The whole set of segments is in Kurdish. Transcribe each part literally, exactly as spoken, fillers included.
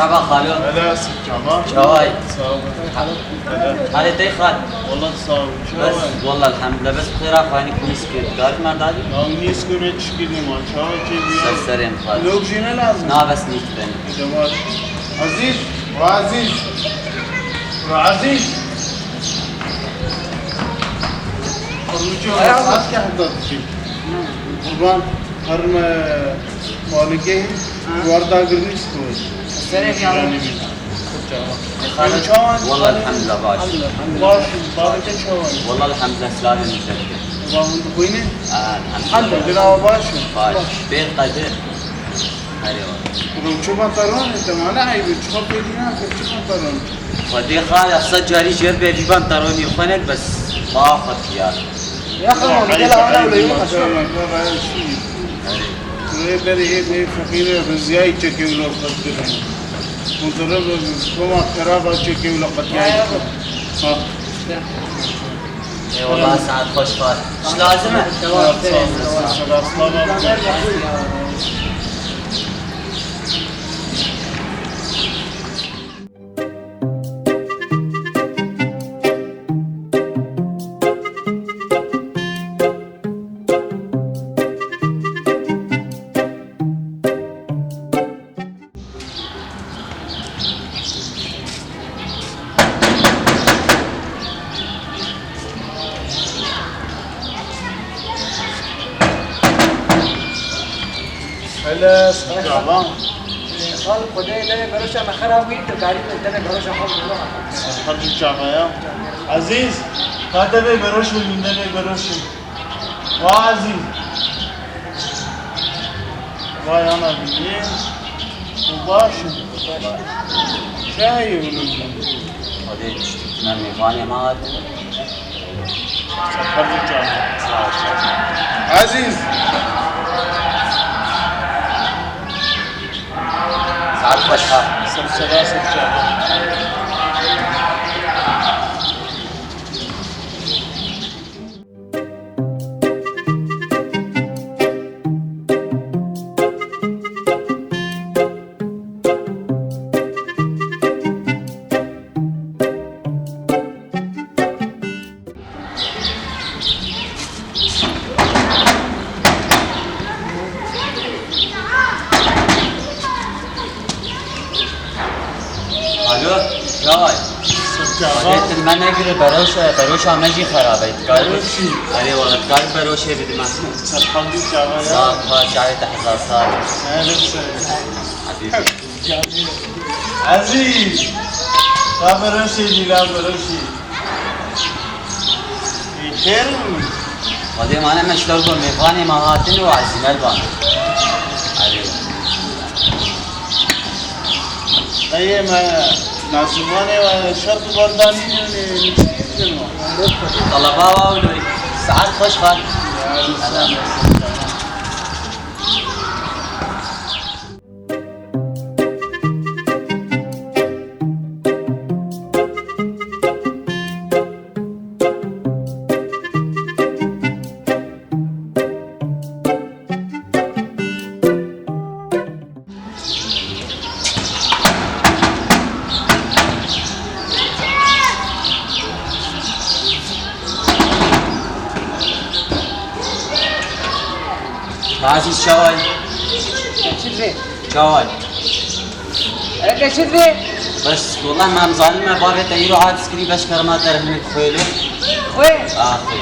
Merhaba xalo. Hele, siz çava? Çavay. Sağ ol. Hele. Halê te xal? Wallah sağ ol. Bes, Çavay. Wallah elhamdülillah. Bes xêra xwe, nî kunî sikir. Garî merdadî? Ya nî sikir ne çikir ne ma. Çavay çê biya. Ser serê min xal. Lok jî ne lazim? Na bes nî kibenî. Hadi baş. Aziz. Wa Aziz. Wa Aziz. Kurban, her me malikê, warda girmiş bu. Serê yanı. Çawan. Wallah elhamdülillah baş. Baş, baş çawan. Wallah elhamdülillah, silavê min te dike. Wa hûn dixwînin? Ha, elhamdülillah. Elhamdülillah. Baş. Baş. Bê qede. Erê wa. Rewço pantalon e, te mane eyb e, çiqa pêdî nake, çi pantalon? Xwedê xal, ez sed carî jêr bêvî pantalonî xwe nek, bes ma xwe tiyar. Ya xwe, gel ana wele yû xwe. Rê berê hê bê feqîrê riziyayî çekê wilo xwe dikirin. Kontrol koma xeraba çekê wilo xwe tiyayî. Ha. Eyvallah, saet xweş xal. Çi lazim e? Sağ ol, sağ ol. Hele, çava. Xal, Xwedê devê beroşa me xerab bû, tu karî min devê beroşa xwe bû. Serhedî çava ya. Ezîz, ka devê beroşê min, devê beroşê. Wa Ezîz. Vay ana bînî. Û baş in. Çi heye hûn? Xwedê tiştî me mêvanê me hatin. Serhedî çava. Sağ ol, sağ ol. Ezîz. Saet xweş ha. Ser sera ser çava. Alo, Çavay. Sirke Xwedê axa. Til me negire, beroşa, beroşa me jî xerab e. Dikarî Beroşî. Erê wala, dikarî beroşê bidî me. Serhedî çava ya. Sağ ol, çavê te hezar sağ ol. Her ser. Hadi. Ezîz. La beroşê jî, la beroşê. Xwedê mane me ji te re got, mêvanê me hatin û ezî me li ba. Erê. Eyê me, nazimanê we şert û berdanî ne, ne, ne, ne. Talaba wa û lorî. Saet xweş xal. Ya, sağ ol. Ezîz, çawa yî? Çi divê? Çawa yî? Eke çi divê? Bes, wela me em zanî me bavê te îro aciz kirî, beş kerema te re hinek xwê lê. Xwê? A, xwê.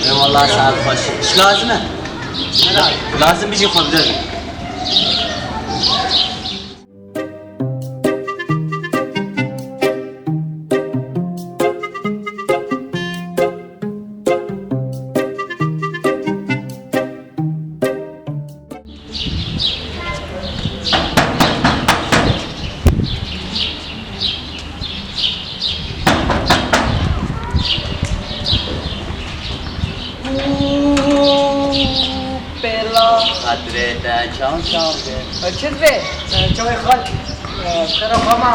Eyvallah, saet xweş. Çi lazim e? Lazim bijî xwe bide. Pela. Xatirê Te çaw çaw de. Çi divê? Çawê xal. Xera xama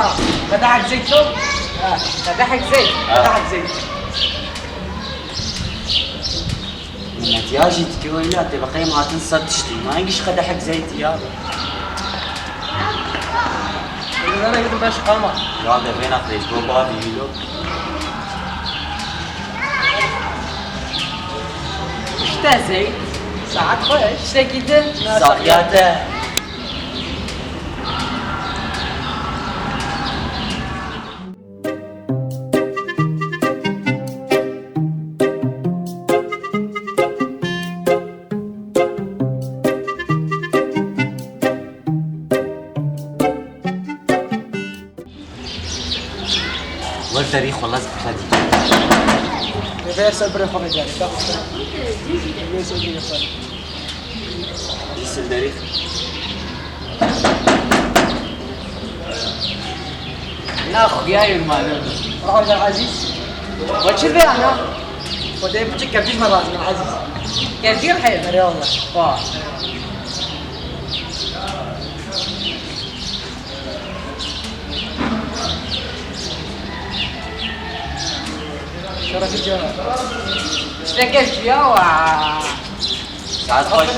qedehek zeyt lo. Qedehek zeyt. Qedehek zeyt. Milet ya jî dikî weyla tê bi qey em hatin sed tiştî. Ma giş qedehek zeyt ya. Zana gidim beş qama. Ya de vêna qey ji bo bavî wî lo. İşte zeyt. Saet xweş. Tiştekî din. Saxiya te. Wek derî xwe lez bixedî. Vê ser birê xwe vecarê. Vê ser birê xwe. Dîsil derî. Na xuya yûn mano. Roja Aziz. Wa çi be ana? Xwedê piçik kevcîş me lazim Aziz. Kevcî rihê. Erê Allah. Wa. Şerefî ciya. Tiştekê ciya wa. Saet xweş.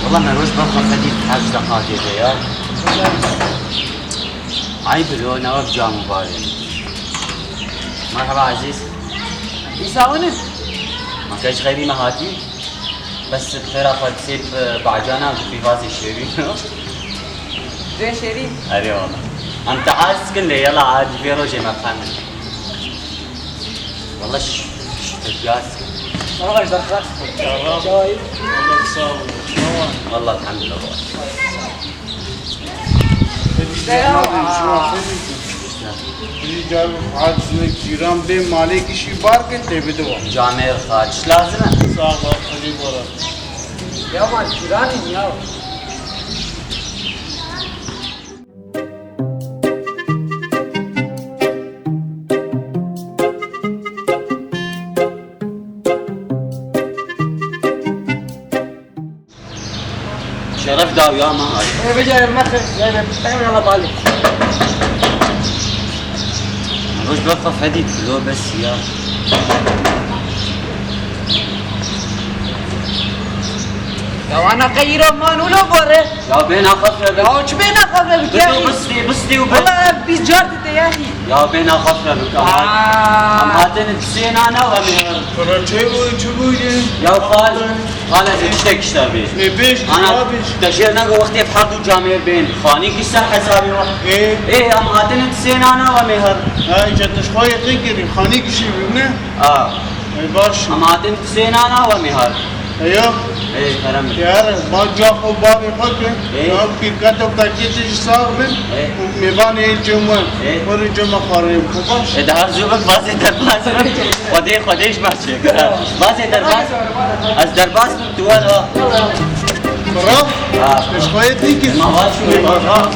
Wala me roj ber xwe xedî her ji deqatê de ya. Ayb lo ne wek cam û barê. Merhaba Ezîz. Îsa win e? Ma ke ji xeyrî me hatî? Bes bi xêra xwe sêv, e, bacana bi pîvazê şêrîn. Vê şêrîn. Erê wala. Em te hez dikin lê yala adî vê rojê me fehm in. Wala ş-, ş-, te caz. Merhaba, ji derxas. Çawa yî? Allah sağ ol. Çawa? Wala elhamdülillah. Te ya. Vî car hacine cîran bê malê gişî bar ke tê bide wan. Camêr xaç lazim e. Sağ ol, xelî bora. Ya man cîranî ya. Şeref daw ya ma hay. Ê, bijarê me xir, yani, ben ala bali. Roj ber xwe fedî kilo bes ya. Ya ana qeyra man ulo bore. Ya bê naxafre be. Ya çi bê naxafre be? Bistî, bistî û be. Valla biz cart te yani. Ya bê naxafre be. Aa. Em hatin sê nana ve mihar. Kara çê bû, çi bû ye? Ya xal, xal ez tiştek işte bê. Ê bêj, ana, ya bêj. Te jêr nego wextê herdû camêr bên. Xanî kişt ser hesabê wa. Ê. Ê, em hatin sê nana ve mihar. Ha, îca tu ji xwe yê xê kirî, xanî kişî bî ne? A. Ê, baş. Em hatin sê nana ve mihar. Eyo. Ê, kerem. Yar, ba ca xwe bavê xwe ke. Ê. Ya pîrka te pekê te jî sax bin. Ê. Û mêvanê ê cem we. Ê. Xwe rê cem me xwarê xwe baş. Ê, daha zû bik vazê derbas bin. Xwedê, xwedê ji me çêkir. Vazê derbas. Ez derbas bim, tu were. Bravo. Ha. Ji xwe yê dî kir. Ma va çû. Bravo.